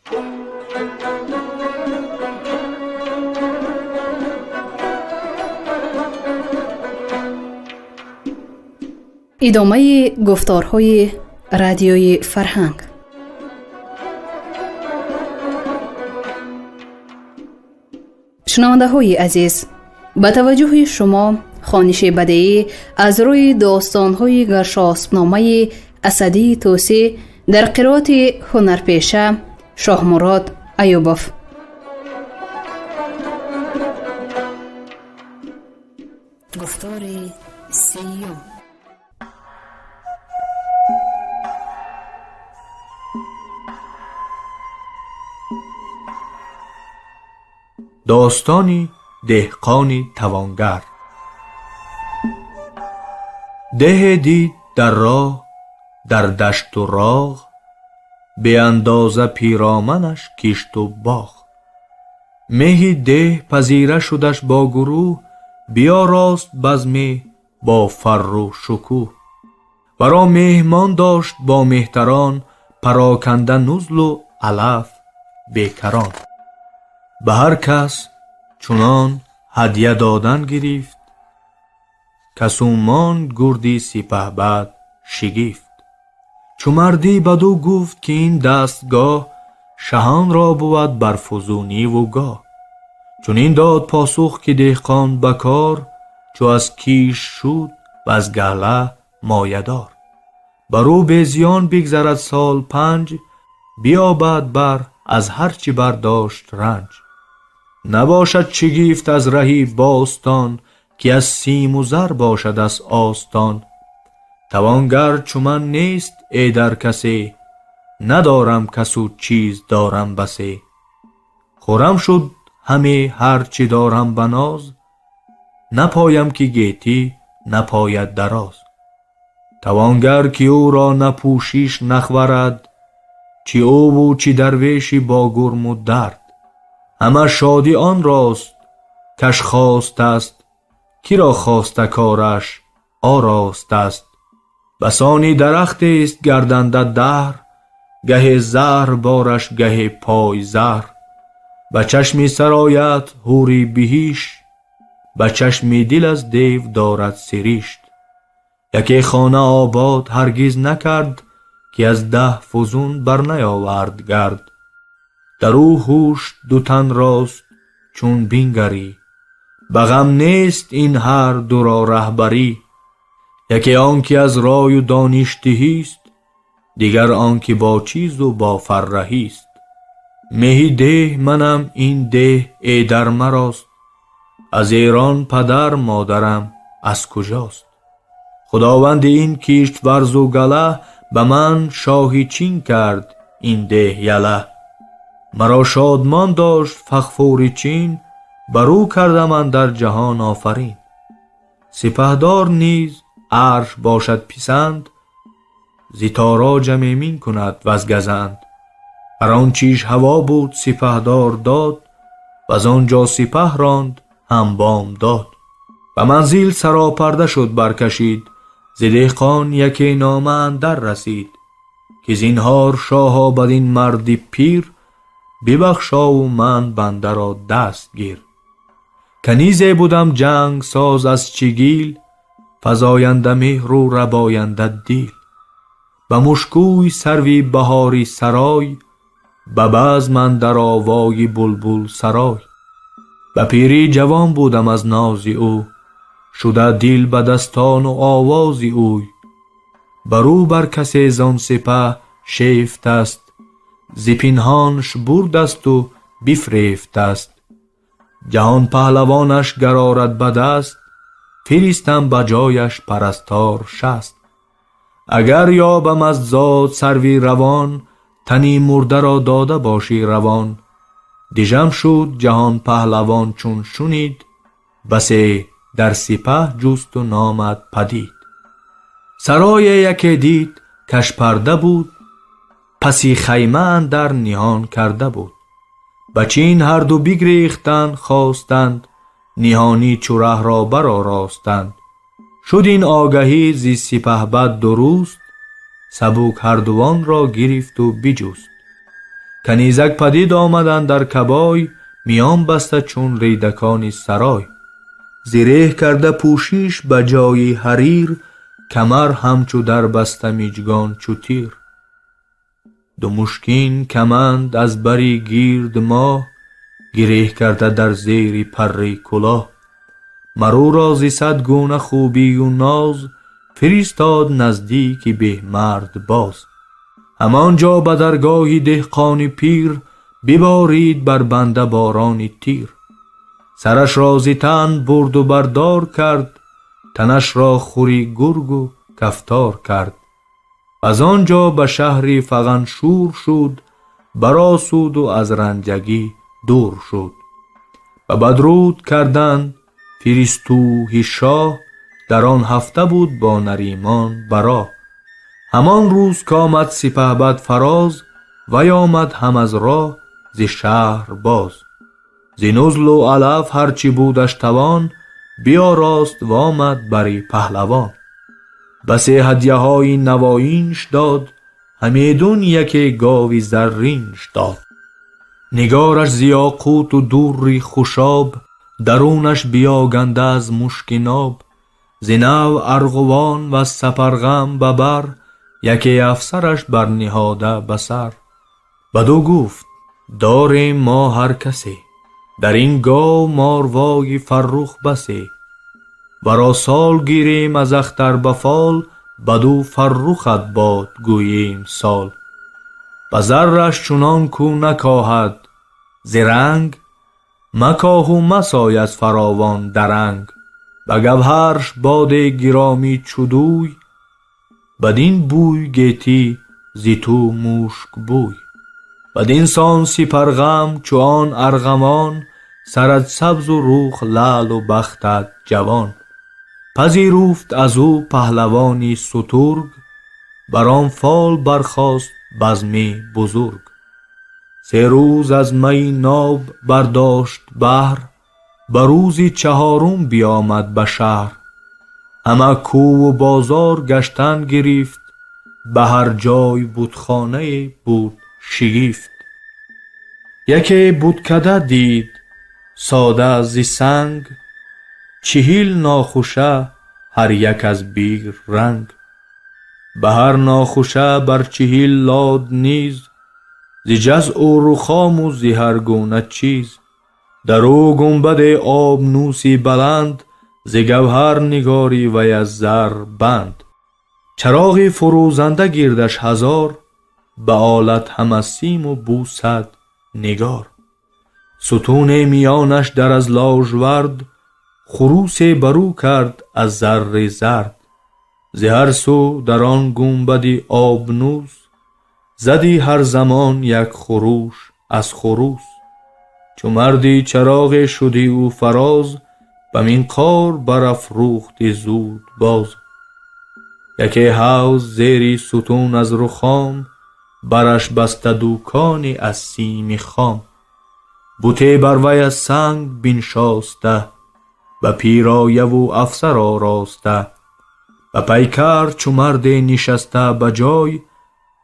Идомаи гуфторҳои радиои фарҳанг. Шунавандаҳои азиз, ба таваҷҷӯҳи шумо хониши бадеӣ аз рӯи достонҳои Гаршоспномаи Асадии Тӯсӣ дар қироати ҳунарпеша Шоҳмурод Аюбов. Гуфтори сеюм. Достони деҳқони тавонгар. Деҳе дид дар роҳ, дар дашту роғ, беандоза пироманаш кишту боғ. Меҳи деҳ пазира шудаш бо гурӯҳ, биёрост базме бо фарру шукӯҳ. Варо меҳмон дошт бо меҳтарон, пароканда нузлу алаф бекарон. Ба ҳар кас чунон ҳадя додан гирифт, касу монд гурди сипаҳбад шигифт. Чу мардӣ бадӯ гуфт, ки ин дастгоҳ шаҳонро бувад бар фузуниву гоҳ. Чунин дод посух, ки деҳқон ба кор, чу аз киш шуд ва аз гала моядор. Бар ӯ безиён бигзарад сол 5, биёбад бар аз ҳар чӣ бардошт ранҷ. Набошад шигифт аз раҳи бостон, ки аз симу зар бошад аз остон. Тавонгар чу ман нест э дар касе, надорам касу чиз дорам басе. Хуррам шуд ҳаме ҳар чӣ дорам ба ноз, напоям ки гетӣ напояд дароз. Тавонгар ки ӯро на пӯшиш нахварад, чӣ ӯву чӣ дарвеши бо гурму дард. Ҳама шодӣ он рост каш хост аст, киро хоста кораш орост аст. Басони дарахтест гарданда даҳр, гаҳе заҳр бораш гаҳе пой заҳр. Ба чашми сароят ҳури биҳишт, ба чашми дил аз дев дорад сиришт. Яке хона обод ҳаргиз накард, ки аз 10 фузун барнаёвард гард. Дар ӯ ҳуш ду тан рост чун бингарӣ, ба ғам нест ин ҳар дуро раҳбарӣ. Яке он ки аз рою дониш диҳист, дигар он ки бо чизу бо фарраҳист. Меҳи деҳ манам ин деҳ э дар марост, аз Эрон падар модарам аз куҷост? Худованди ин кишт варзу гала, ба ман шоҳи Чин кард ин деҳ яла. Маро шодмон дошт фахфури Чин, бар ӯ кардам андар ҷаҳон офарин. Сипаҳдор низ арш бошад писанд, зи тороҷам эмин кунад ваз газанд. Бар он чиш ҳаво буд сипаҳдор дод, ваз он ҷо сипаҳ ронд ҳам бом дод. Ба манзил саропарда шуд баркашид, зи деҳқон яке нома андар расид, ки зинҳор шоҳо бадин марди пир, бибахшову ман бандаро даст гир. Канизе будам ҷанг соз аз чигил, фазоянда меҳру рабоянда дил. Ба мушкӯй сарви баҳори сарой, ба базм андар овои булбул сарой. Ба пирӣ ҷавон будам аз нози ӯ, шуда дил ба дастону овози ӯй. Бар ӯ бар касе зон сипаҳ шефт аст, зи пинҳонш бурдасту бифрефт аст. Ҷаҳон паҳлавонаш гарорад ба даст, фиристам ба ҷояш парастор 60. Агар ёбам аз зод сарви равон, тани мурдаро дода бошӣ равон. Дижам шуд ҷаҳон паҳлавон чун шунид, басе дар сипаҳ ҷусту номад падид. Сарое яке дид каш парда буд, паси хайма андар ниҳон карда буд. Ба Чин ҳарду бигрехтанд хостанд, ниҳонӣ чу раҳро бароростанд. Шуд ин огаҳӣ зи сипаҳбад дуруст, сабук ҳардувонро гирифту биҷуст. Канизак падид омад андар кабой, миён баста чун ридакони сарой. Зиреҳ карда пӯшиш ба ҷои ҳарир, камар ҳамчу дар баста мижгон чу тир. Ду мушкин каманд аз бари гирд моҳ, гиреҳ карда дар зери парри кулоҳ. Мар ӯро зи сад гуна хубию ноз, фиристод наздики беҳмард боз. Ҳамон ҷо ба даргоҳи деҳқони пир, биборид бар банда борони тир. Сарашро зи тан бурду бардор кард, танашро хури гургу кафтор кард. Аз он ҷо ба шаҳри Фағаншур шуд, баросуду аз ранҷагӣ дур шуд. Ба бадруд кардан фиристӯҳи шоҳ, дар он ҳафта буд бо Наримон ба роҳ. Ҳамон рӯз комад сипаҳбад Фароз, вай омад ҳам аз роҳ зи шаҳр боз. Зи нузлу алаф ҳарчи будаш тавон, биёрост вомад бари паҳлавон. Басе ҳадяҳои навоинш дод, ҳамедун яке гови зарринш дод. Нигораш зи ёқуту дурри хушоб, дарунаш биёганда аз мушки ноб. Зи нав арғувон ва сапарғам ба бар, яке афсараш барниҳода ба сар. Бадӯ гуфт: дорем мо ҳар касе, дар ин гов морвои фаррух басе. Варо сол гирем аз ахтар ба фол, бадӯ фаррухат бод гӯем сол. Ба зарраш чунон кӯ накоҳад зи ранг, макоҳу масой аз фаровон даранг. Ба гавҳарш боде гиромӣ чу дӯй, бадин бӯй гетӣ зи ту мушкбӯй. Бадин сон сипарғам чу он арғавон, сарат сабзу рух лаълу бахтат ҷавон. Пазируфт аз ӯ паҳлавони сутург, бар он фол бархост базми бузург. Се рӯз аз майи ноб бардошт баҳр, ба рӯзи чаҳорум биомад ба шаҳр. Ҳама кӯву бозор гаштан гирифт, ба ҳар ҷой бутхонае буд шигифт. Яке буткада дид сода зи санг, 40 нохуша ҳар як аз бир ранг. Ба ҳар нохуша бар 40 лод низ, зи ҷазъу рухому зи ҳар гуна чиз. Дар ӯ гунбаде обнӯси баланд, зи гавҳар нигори вай аз зар банд. Чароғи фурӯзанда гирдаш ҳазор, ба олат ҳама симу бусад нигор. Сутуне миёнаш дар аз ложвард, хурусе барӯ кард аз зарри зард. Зи ҳар сӯ дар он гунбади обнӯс, зади ҳар замон як хурӯш аз хурӯс. Чу марди чароғе шуди ӯ фароз, ба минқор барафрӯхти зуд боз. Яке ҳавз зери сутун аз рухом, бараш баста дуконе аз сими хом. Буте бар вай аз санг биншоста, ба пирояву афсар ороста. Ба пайкар чу марде нишаста ба ҷой,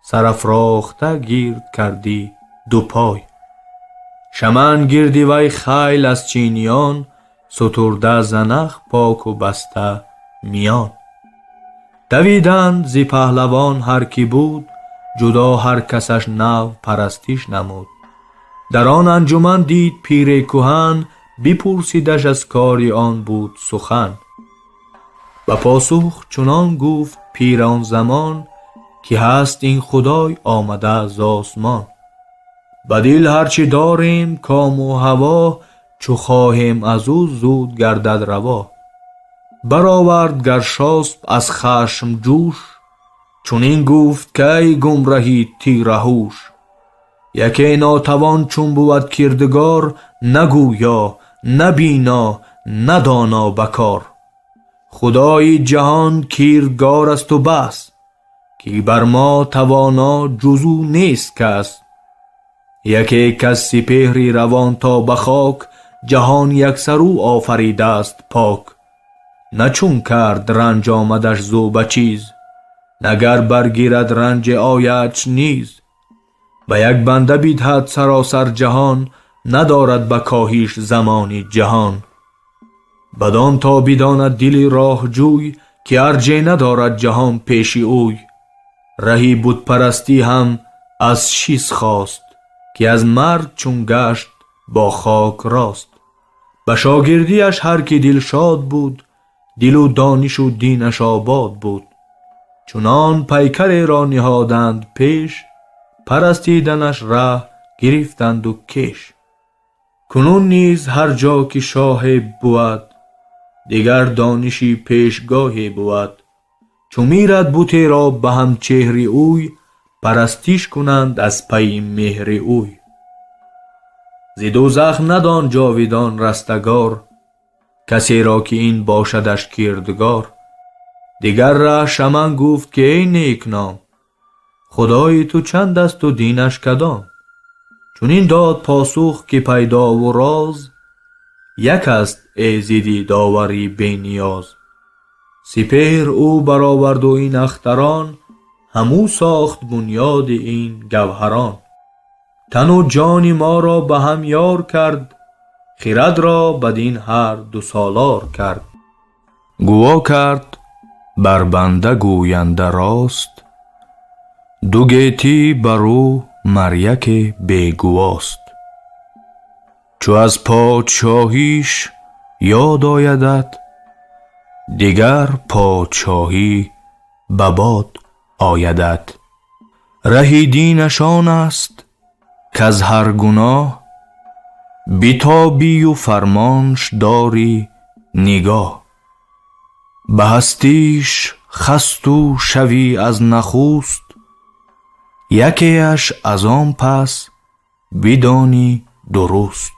сарафрохта гирд кардӣ ду пой. Шаман гирди вай хайл аз чиниён, сутурда занах поку баста миён. Давиданд зи паҳлавон ҳар ки буд, ҷудо ҳар касаш нав парастиш намуд. Дар он анҷуман дид пире куҳан, бипурсидаш аз кори он буд сухан. Ба посух чунон гуфт пир он замон, ки ҳаст ин худой омада з осмон. Ба дил ҳарчи дорем кому ҳаво, чу хоҳем аз ӯ зуд гардад раво. Баровард Гаршосп аз хашм ҷӯш, чунин гуфт ки ай гумраҳи тираҳуш. Яке нотавон чун бувад кирдигор, на гӯё, на бино, на доно ба кор. Худои ҷаҳон кирдгор асту бас, ки бар мо тавоно ҷуз ӯ нест кас. Яке кас сипеҳри равон то ба хок, ҷаҳон яксар ӯ офаридааст пок. На чун кард ранҷ омадаш зӯ ба чиз, нагар баргирад ранҷ оядш низ. Ба як банда бидҳад саросар ҷаҳон, надорад ба коҳиш замони ҷаҳон. Бадон то бидонад дили роҳҷӯй, ки арҷе надорад ҷаҳон пеши ӯй. Раҳи бутпарастӣ ҳам аз шис хост, ки аз марг чун гашт бо хок рост. Ба шогирдиаш ҳар ки дилшод буд, дилу донишу динаш обод буд. Чунон пайкареро ниҳоданд пеш, парастиданаш раҳ гирифтанду кеш. Кунун низ ҳар ҷо ки шоҳе бувад, дигар дониши пешгоҳе бувад. Чу мирад бутеро ба ҳамчеҳри ӯй, парастиш кунанд аз пайи меҳри ӯй. Зи дӯзах надон ҷовидон растагор, касеро ки ин бошадаш кирдгор. Дигар раҳ Шаман гуфт ки эй некном, худои ту чанд асту динаш кадом? Чунин дод посух ки пайдову роз, як аст эзиди довари бениёз. Сипеҳр ӯ бароварду ин ахтарон, ҳамӯ сохт бунёди ин гавҳарон. Тану ҷони моро ба ҳам ёр кард, хирадро бадин ҳар ду солор кард. Гуво кард бар банда гӯянда рост, ду гетӣ бар ӯ мар яке бегувост. Чу аз подшоҳиш ёд оядат, дигар подшоҳӣ ба бод оядат. Раҳи динаш он аст, каз ҳар гуноҳ битобию фармонш дорӣ нигоҳ. Ба ҳастиш хасту шавӣ аз нахуст, якеаш аз он пас бидонӣ дуруст.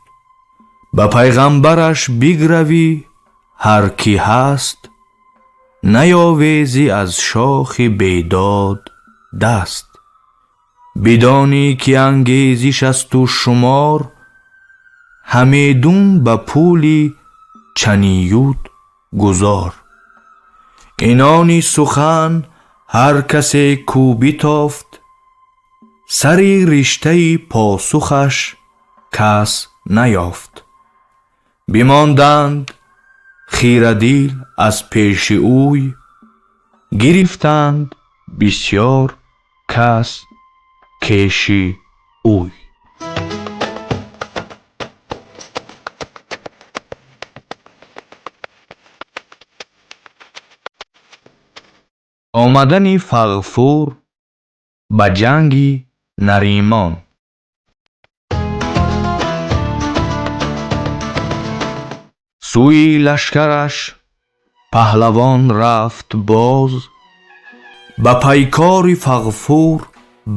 Ба пайғамбараш бигравӣ ҳар ки ҳаст, наёвезӣ аз шохи бедод даст. Бидонӣ ки ангезиш асту шумор, ҳамедун ба пули чаниюд гузор. Инони сухан ҳар касе кӯ битофт, сари риштаи посухаш кас наёфт. Бимонданд хирадил аз пеши ӯй, гирифтанд бисёр кас кеши ӯй. Омадани Фағфур ба ҷанги Наримон. Сӯи лашкараш паҳлавон рафт боз, ба пайкори Фағфур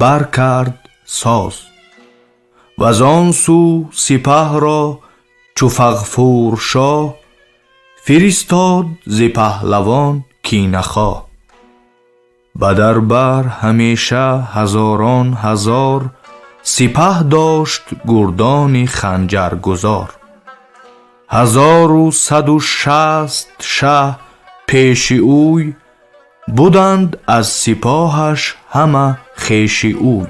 баркард соз. Ваз он сӯ сипаҳро чу Фағфур шоҳ, фиристод зи паҳлавон кинахоҳ. Ба дарбар ҳамеша ҳазорон ҳазор сипаҳ дошт гурдони ханҷаргузор. 1160 шаҳ пеши ӯй буданд, аз сипоҳаш ҳама хеши ӯй.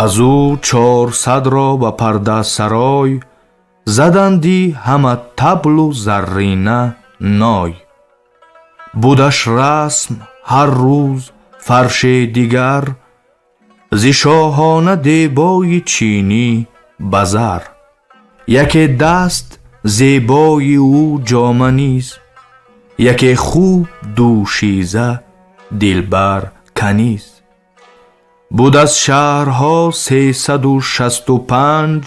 Аз ӯ 400-ро ба пардасарой заданди ҳама таблу заррина ной. Будаш расм ҳар рӯз фарше дигар, зи шоҳона дебои чинӣ ба зар. Яке даст зебои ӯ ҷома низ, яке хуб дӯшиза дилбар каниз. Буд аз шаҳрҳо 365,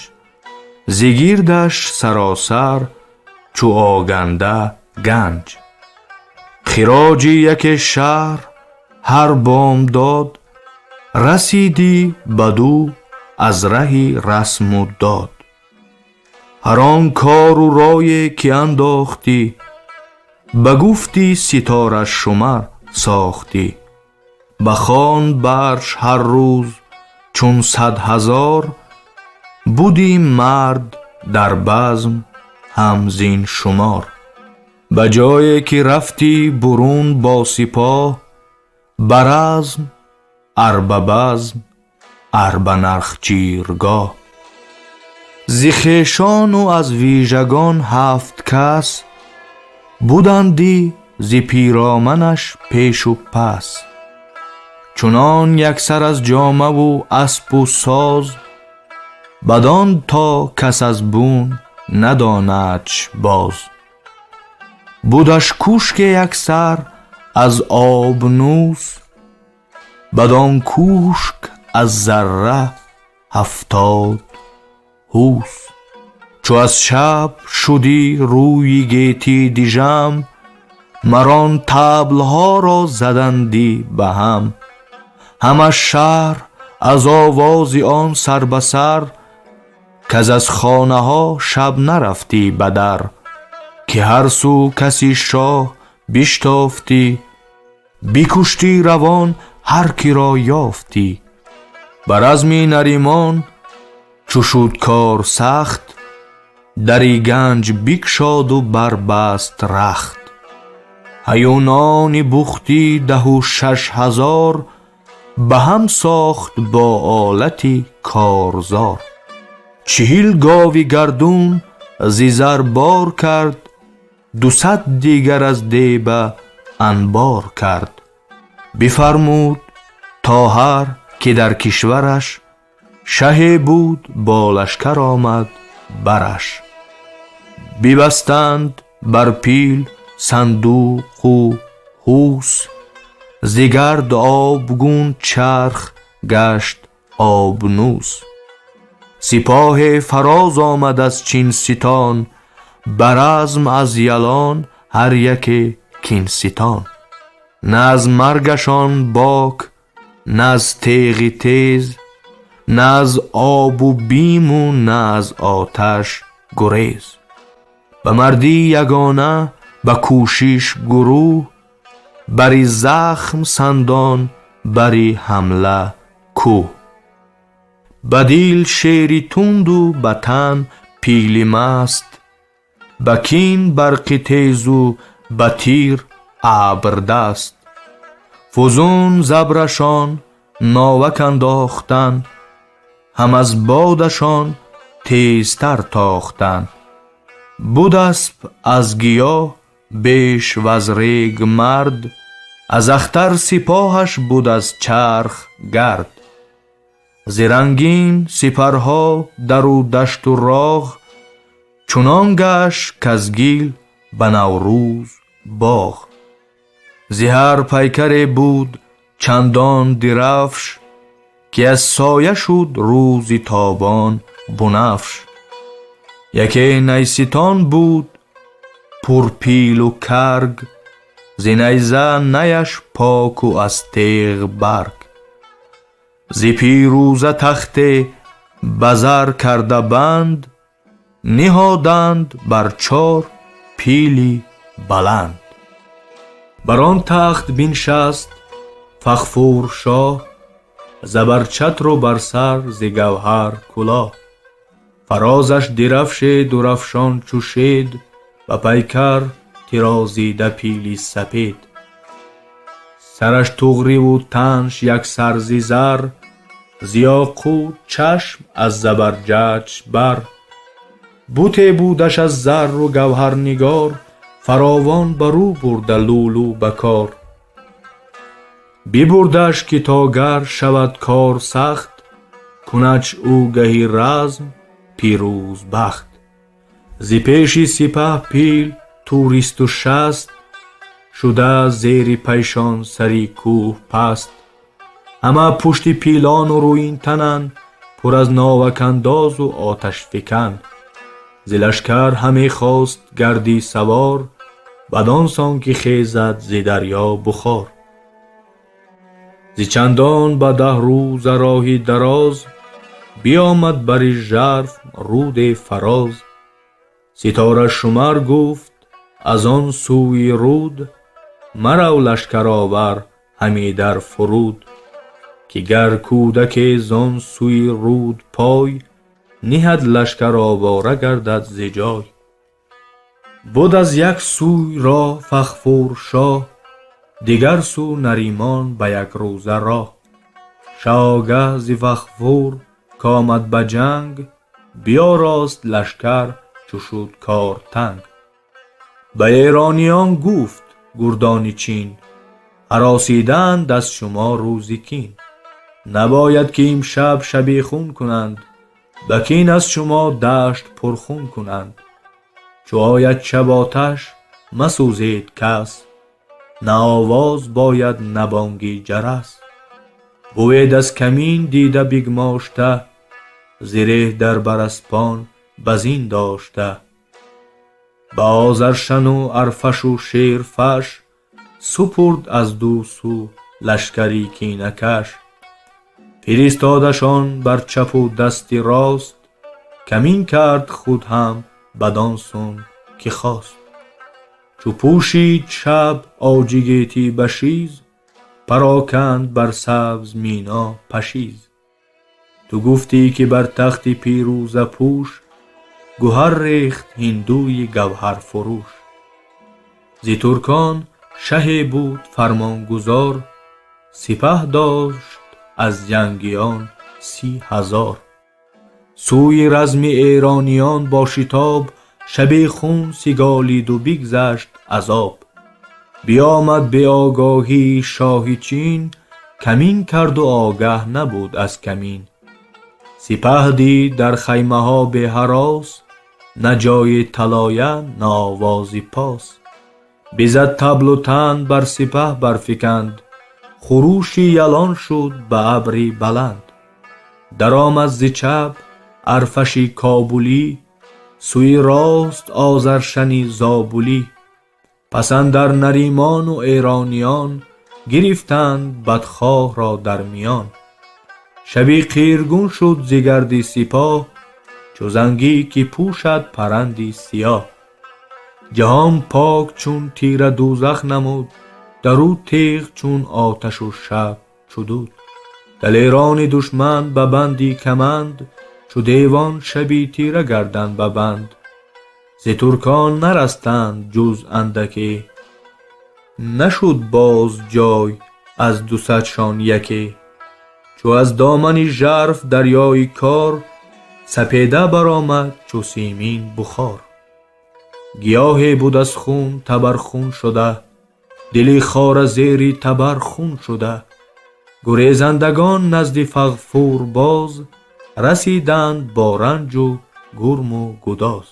зи гирдаш саросар чу оганда ганҷ. Хироҷи яке шаҳр ҳар бомдод, расидӣ баду аз раҳи расму дод. Ҳар он кору рое ки андохтӣ, ба гуфти ситорашумар сохтӣ. Ба хон барш ҳар рӯз чун 100 ҳазор, буди мард дар базм ҳам зин шумор. Ба ҷое ки рафтӣ бурун бо сипоҳ, ба разм ар ба базм ар ба нархчиргоҳ. Зи хешону аз вижагон 7 кас буданди зи пироманаш пешу пас. Чунон яксар аз ҷомаву аспу соз, бадон то кас аз бун надонадш боз. Будаш кӯшке яксар аз обнӯс, бадон кӯшк аз зарра 70 ҳус. Чу аз шаб шудӣ рӯи гетӣ дижам, марон таблҳоро задандӣ ба ҳам. Ҳама шаҳр аз овози он сар ба сар, каз аз хонаҳо шаб нарафтӣ ба дар. Ки ҳар сӯ каси шоҳ биштофтӣ, бикуштӣ равон ҳар киро ёфтӣ. Ба разми Наримон чу шуд кор сахт, дари ганҷ бикшоду барбаст рахт. Ҳаюнони бухтӣ 16 ҳазор ба ҳам сохт бо олати корзор. 40 гови гардун зи зар бор кард, 200 дигар аз деба анбор кард. Бифармуд то ҳар ки дар кишвараш шаҳе буд бо лашкар омад бараш. Бибастанд бар пил сандуқу ҳус, зи гард обгун чарх гашт обнӯс. Сипоҳе фароз омад аз Чинситон, ба разм аз ялон ҳар яке кинситон. На аз маргашон бок, на аз теғи тез, на аз обу биму на аз оташ гурез. Ба мардӣ ягона, ба кӯшиш гурӯҳ, бари захм сандон, бари ҳамла кӯҳ. Ба дил шери тунду ба тан пили маст, ба кин барқи тезу ба тир абрдаст. Фузун забрашон новак андохтан, ҳам аз бодашон тезтар тохтан. Буд асп аз гиёҳ беш ваз рег мард, аз ахтар сипоҳаш буд аз чарх гард. Зи рангин сипарҳо дару дашту роғ, чунон гашт каз гил ба Наврӯз боғ. Зи ҳар пайкаре буд чандон дирафш, ки аз соя шуд рӯзи тобон бунафш. Яке найситон буд пурпилу карг, зи найза наяш поку аз теғ барг. Зи пирӯза тахте ба зар карда банд, ниҳоданд бар 4 пили баланд. Бар он тахт биншаст Фахфур шоҳ, забарчатру бар сар зи гавҳар кулоҳ. Фарозаш дирафше дурафшон чу шед, ба пайкар тирозида пили сапед. Сараш туғриву танш яксар зи зар, зи ёқут чашм аз забарҷадш бар. Буте будаш аз зарру гавҳарнигор, фаровон бар ӯ бурда лӯлӯ ба кор. Бибурдаш ки то гар шавад кор сахт, кунадш ӯ гаҳи разм пирӯзбахт. Зи пеши сипаҳ пил туристу шаст, шуда зери пайшон сари кӯҳ паст. Ҳама пушти пилону рӯинтананд, пур аз новакандозу оташфикан. Зи лашкар ҳаме хост гарди савор, бадон сон ки хезад зи дарё бухор. Зи чандон ба 10 рӯза роҳи дароз, биомад бари жарф руде фароз. Ситорашумар гуфт аз он сӯи руд, марав лашкаровар ҳами дар фуруд. Ки гар кӯдаке зон сӯи руд пой, ниҳад лашкар овора гардад зи ҷой. Буд аз як сӯй роҳ Фахфур шоҳ, дигар сӯ Наримон ба як рӯза роҳ. Шогаҳ зи Фағфур к'омад ба ҷанг, биёрост лашкар чу шуд кор танг. Ба эрониён гуфт гурдони Чин: ҳаросидаанд аз шумо рӯзи кин. Набояд ки имшаб шабихун кунанд, ба кин аз шумо дашт пурхун кунанд. Чу ояд шаб оташ масӯзед кас, на овоз бояд на бонги ҷарас. Бувед аз камин дида бигмошта, зиреҳ дар бар аспон ба зин дошта. Ба Озаршану Арфашу Шерфаш супурд аз ду сӯ лашкари кинакаш. Фиристодашон бар чапу дасти рост, камин кард худ ҳам бадон сун ки хост. Чу пӯшид шаб оҷи гетӣ ба шиз, пароканд бар сабз мино пашиз. Ту гуфтӣ ки бар тахти пирӯзапӯш, гуҳар рехт ҳиндуи гавҳарфурӯш. Зи туркон шаҳе буд фармонгузор, сипаҳ дошт аз ҷангиён 30,000. Сӯи разми эрониён бо шитоб, шабихун сиголиду бигзашт аз об. Биёмад беогоҳии шоҳи Чин, камин карду огаҳ набуд аз камин. Сипаҳ дид дар хаймаҳо беҳарос, на ҷойи талоя, на овози пос. Бизад таблу тан бар сипаҳ барфиканд, хурӯши ялон шуд ба абри баланд. Даромад зи чап Арфаши Кобулӣ, сӯи рост Озаршани Зобулӣ. Пас андар Наримону эрониён гирифтанд бадхоҳро дар миён. Шаби қиргун шуд зи гарди сипоҳ, чу зангӣ ки пӯшад паранди сиёҳ. Ҷаҳон пок чун тира дӯзах намуд, дар ӯ теғ чун оташу шаб чу дуд. Далерони душман ба банди каманд, чу девон шаби тира гардан ба банд. Зи туркон нарастанд ҷуз андаке, нашуд боз ҷой аз дусадшон яке. Чу аз домани жарф дарёи кор, сапеда баромад чу симин бухор. Гиёҳе буд аз хун табархун шуда, дили хора зери табар хун шуда. Гурезандагон назди Фағфур боз расиданд бо ранҷу гурму гудоз.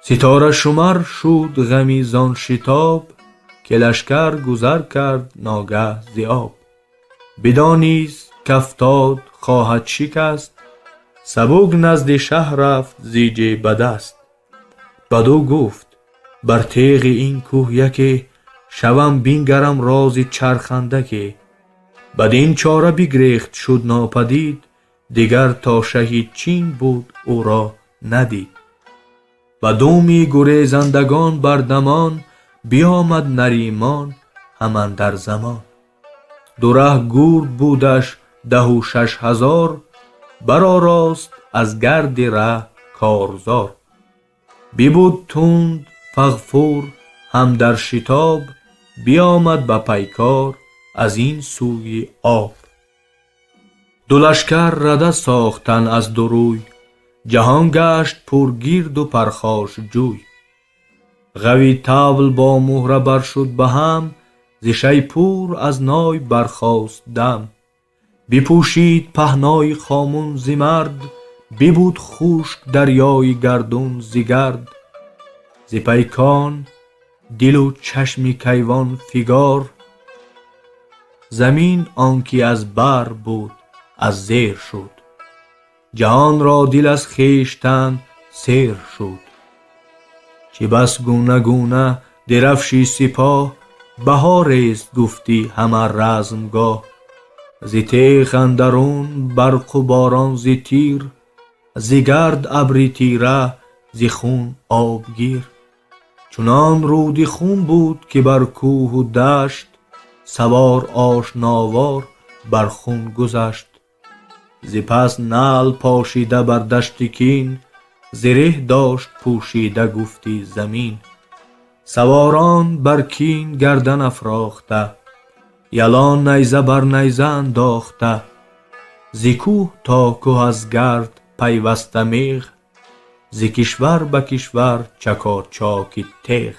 Ситорашумар шуд ғами зон шитоб, ки лашкар гузар кард ногаҳ зи об. Бидонист кафтод хоҳад шикаст, сабук назди шаҳ рафт зиҷе ба даст. Бадӯ гуфт: бар теғи ин кӯҳ яке шавам бингарам рози чархандаке. Бадин чора бигрехт шуд нопадид, дигар то шаҳи Чин буд ӯро надид. Ба думи гурезандагон бардамон биёмад Наримон ҳам андар замон. Ду раҳ гурд будаш 16,000, баророст аз гарди раҳ корзор. Бибуд тунд Фағфур ҳам дар шитоб, биёмад ба пайкор аз ин сӯи об. Ду лашкар рада сохтанд аз ду рӯй, ҷаҳон гашт пургирду пархошҷӯй. Ғави табл бо муҳра баршуд ба ҳам, зи шайпур аз ной бархост дам. Бипӯшид паҳнои Хомун зи мард, бибуд хушк дарёи гардун зи гард. Зи пайкон дилу чашми кайвон фигор, замин он ки аз бар буд аз зер шуд. Ҷаҳонро дил аз хештан сер шуд. Чӣ бас гуна гуна дирафши сипоҳ, баҳорест гуфтӣ ҳама размгоҳ. Зи теғ андарун барқу борон зи тир, зи гард абри тира, зи хун обгир. Чунон рӯди хун буд ки бар кӯҳу дашт, савор ошновор бар хун гузашт. Зи пас наъл пошида бар дашти кин, зиреҳ дошт пӯшида гуфтӣ замин. Саворон бар кин гардан афрохта, Ялон найза бар найза андохта, зи кӯҳ то кӯҳ аз гард пайваста меғ, зи кишвар ба кишвар чакочоки теғ.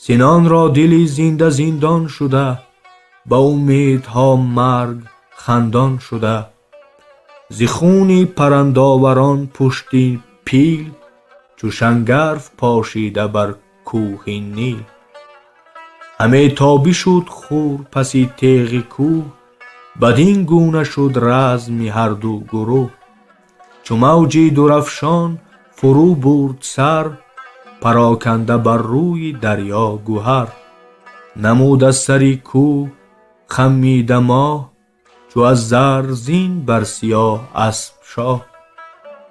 Синонро дили зинда зиндон шуда, ба умедҳо марг хандон шуда. Зи хуни парандоварон пушти пил, чу шангарф пошида бар кӯҳи Нил. Ҳаме то бишуд хур паси теғи кӯҳ, бадин гуна шуд разми ҳарду гурӯҳ. Чу мавҷи дурафшон фурӯ бурд сар, пароканда бар рӯи дарё гӯҳар. Намуд аз сари кӯҳ хамида моҳ, чу аз зар зин бар сиёҳ асп шоҳ.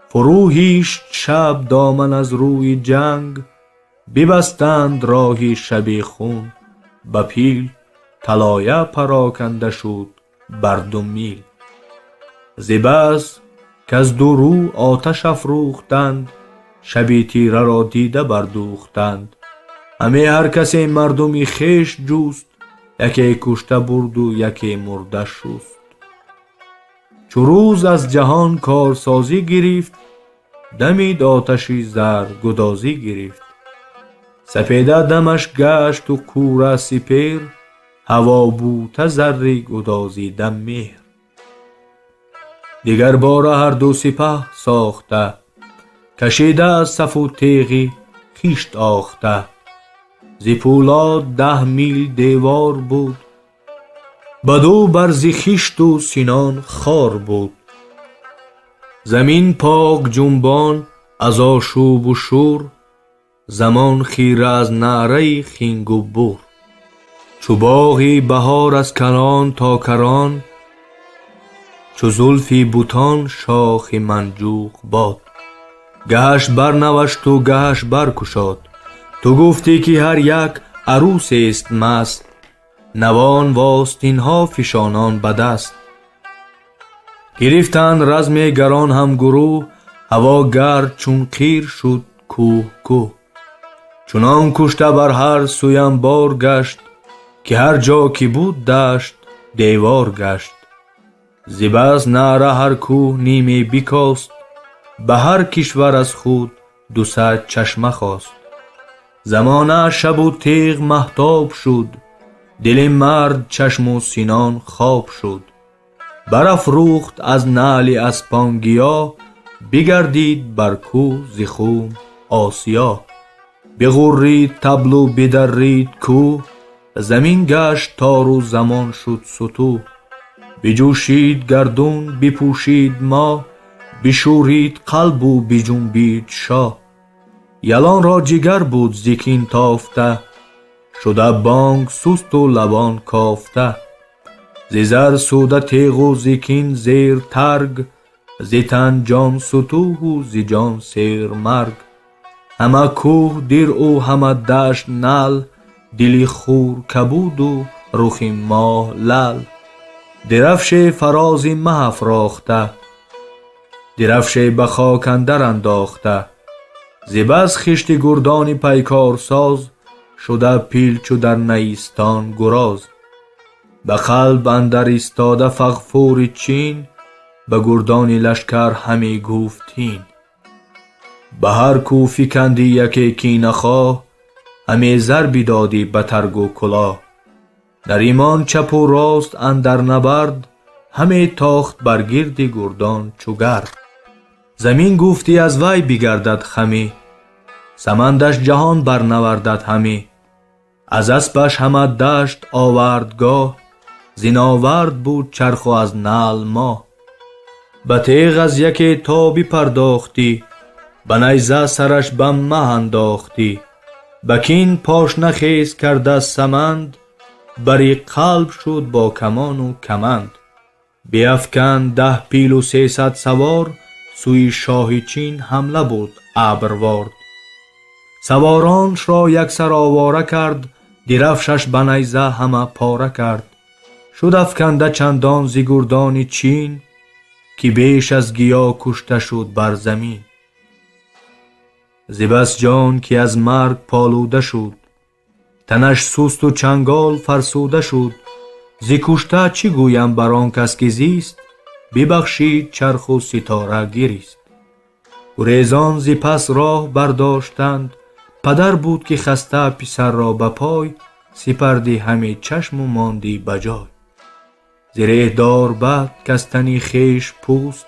Фурӯ ҳишт шаб доман аз рӯи ҷанг, бибастанд роҳи шабихун ба пил. Талоя пароканда шуд бар ду мил. Зи бас каз ду рӯ оташ афрӯхтанд, шаби тираро дида бардӯхтанд. Ҳаме ҳар касе мардуми хеш ҷуст, яке кушта бурду яке мурда шуст. Чу рӯз аз ҷаҳон корсозӣ гирифт, дамид оташи зар гудозӣ гирифт. Сапеда дамаш гашту кӯра сипер, ҳаво бӯта зарри гудозида меҳр. Дигар бора ҳарду сипаҳ сохта, кашида аз сафу теғи хишт охта. Зи пӯлод 10 мил девор буд, баду бар зи хишту синон хор буд. Замин пок ҷунбон аз ошӯбу шӯр, замон хира аз наъраи хингу бур. Чу боғи баҳор аз карон то карон, чу зулфи бутон шохи манҷуқ бод. Гаҳаш барнавашту гаҳаш баркушод. Ту гуфтӣ ки ҳар як арӯсест маст, навон востинҳо фишонон ба даст. Гирифтанд разме гарон ҳамгурӯҳ, ҳаво гард чун қир шуд кӯҳ кӯҳ. Чунон кушта бар ҳар сӯям бор гашт, ки ҳар ҷо ки буд дашт девор гашт. Зи бас наъра ҳар кӯҳ ниме бикост, ба ҳар кишвар аз худ 200 чашма хост. Замона шабу теғ маҳтоб шуд, дили мард чашму синон хоб шуд. Барафрӯхт аз наъли аспон гиёҳ, бигардид бар кӯҳ зи хун осиё. Биғуррид таблу бидаррид кӯҳ, замин гашт тору замон шуд сутӯҳ. Биҷӯшид гардун, бипӯшид моҳ, бишӯрид қалбу биҷунбид шоҳ. Ялонро ҷигар буд зи кин тофта, шуда бонг сусту лабон кофта. Зи зар суда теғу зи кин зер тарг, зи тан ҷон сутӯҳу зи ҷон сер марг. Ҳама кӯҳ диръу ҳама дашт наъл, дили хур кабуду рухи моҳ лаъл. Дирафше фарози маҳ афрохта, дирафше ба хок андар андохта. Зи бас хишти гурдони пайкорсоз, шуда пил чу дар наистон гуроз. Ба қалб андар истода фағфури чин, ба гурдони лашкар ҳаме гуфт ҳин. Ба ҳар кӯ фикандӣ яке кинахоҳ, ҳаме зар бидодӣ ба таргу кулоҳ. Наримон чапу рост андар набард, ҳаме тохт бар гирди гурдон чу гард. Замин гуфтӣ аз вай бигардад хамӣ, самандаш ҷаҳон барнавардад ҳамӣ. Аз аспаш ҳама дашт овардгоҳ, зиновард буд чарху аз наъл моҳ. Ба теғ аз яке то бипардохтӣ, ба найза сараш ба маҳ андохтӣ. Ба кин пошнахез карда саманд, бари қалб шуд бо камону каманд. Биафканд 10 пилу 300 савор, сӯи шоҳи Чин ҳамла буд абрвор. Савороншро яксар овора кард, дирафшаш ба найза ҳама пора кард. Шуд афканда чандон зи гурдони Чин, ки беш аз гиё кушта шуд бар замин. Зи бас ҷон ки аз марг полуда шуд, танаш сусту чангол фарсуда шуд. Зи кушта чӣ гӯям бар он кас ки зист, бибахшид чарху ситора гирист. Гурезон зи пас роҳ бардоштанд, падар буд ки хаста писарро ба пой, сипарди ҳаме чашму монди ба ҷой. Зиреҳдор бад каз тани хеш пӯст,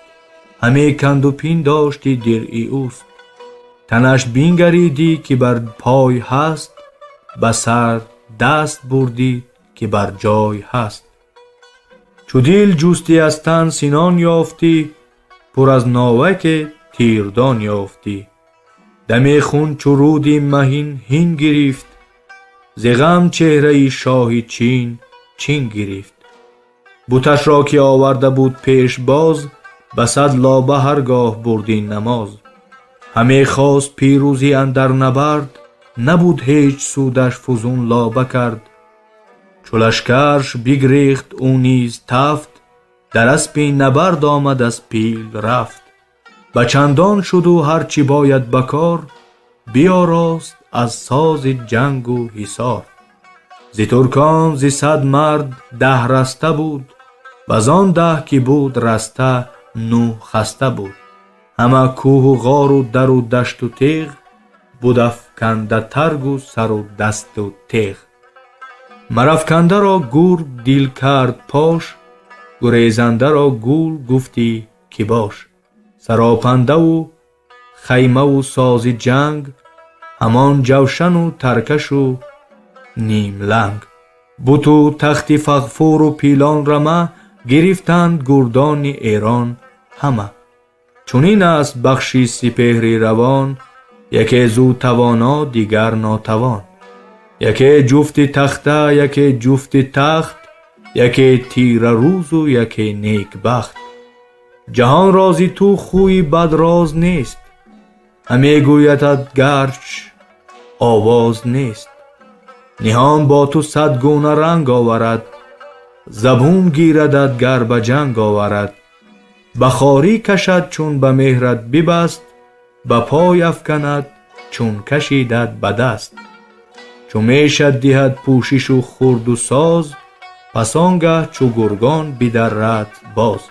ҳаме канду пиндошти диръи ӯст. Танаш бингаридӣ ки бар пой ҳаст, ба сар даст бурдӣ ки бар ҷой ҳаст. Чу дил ҷустӣ аз тан синон ёфтӣ, пур аз новаке тирдон ёфтӣ. Даме хун чу руди маҳин ҳин гирифт, зи ғам чеҳраи шоҳи Чин чин гирифт. Буташро ки оварда буд пешбоз, ба сад лоба ҳар гоҳ бурдӣ намоз. Ҳаме хост пирӯзӣ андар набард, набуд ҳеҷ судаш фузун лоба кард. Чу лашкарш бигрехт ӯ низ тафт, дар аспи набард омад аз пил рафт. Ба чандон шуду ҳар чӣ бояд ба кор, биёрост аз сози ҷангу ҳисор. Зи туркон зи 100 мард 10 раста буд, ваз он 10 ки буд раста 9 хаста буд. Ҳама кӯҳу ғору дару дашту теғ, буд афканда таргу сару дасту теғ. Марафкандаро гург дил кард пош, гурезандаро гул гуфтӣ ки бош. Саропандаву хаймаву сози ҷанг, ҳамон ҷавшану таркашу нимланг. Буту тахти фағфуру пилон рама, гирифтанд гурдони Эрон ҳама. Чунин аст бахши сипеҳри равон, яке зу тавоно, дигар нотавон. Яке ҷуфти тахта, яке ҷуфти тахт, яке тирарӯзу яке некбахт. Ҷаҳон рози ту хӯи бадроз нест, ҳаме гӯядат гарч овоз нест. Ниҳон бо ту сад гуна ранг оварад, забун гирадат гар ба ҷанг оварад. Ба хорӣ кашад чун ба меҳрат бибаст, ба пой афканад чун кашидат ба даст. Чу мешад диҳад пӯшишу хурду соз, пас он гаҳ чу гургон бидаррад боз.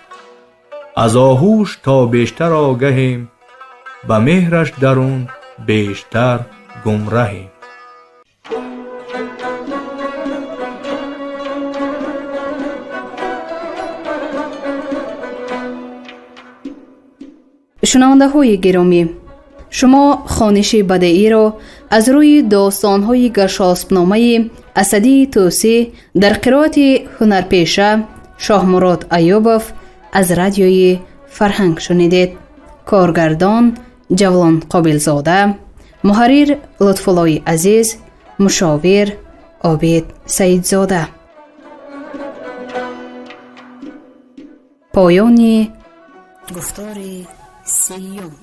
Аз оҳуш то бештар огаҳем, ба меҳраш дарун бештар гумраҳем. Шунавандаҳои гиромӣ, шумо хониши бадеиро аз рӯи достонҳои Гаршоспномаи Асадии Тӯсӣ дар қироати ҳунарпеша Шоҳмурод Аюбов аз радиои Фарҳанг шунидед. Коргардон Ҷавлон Қобилзода, муҳаррир Лутфуллои Азиз, мушовир Обид Саидзода. Поёни гуфтори сеюм.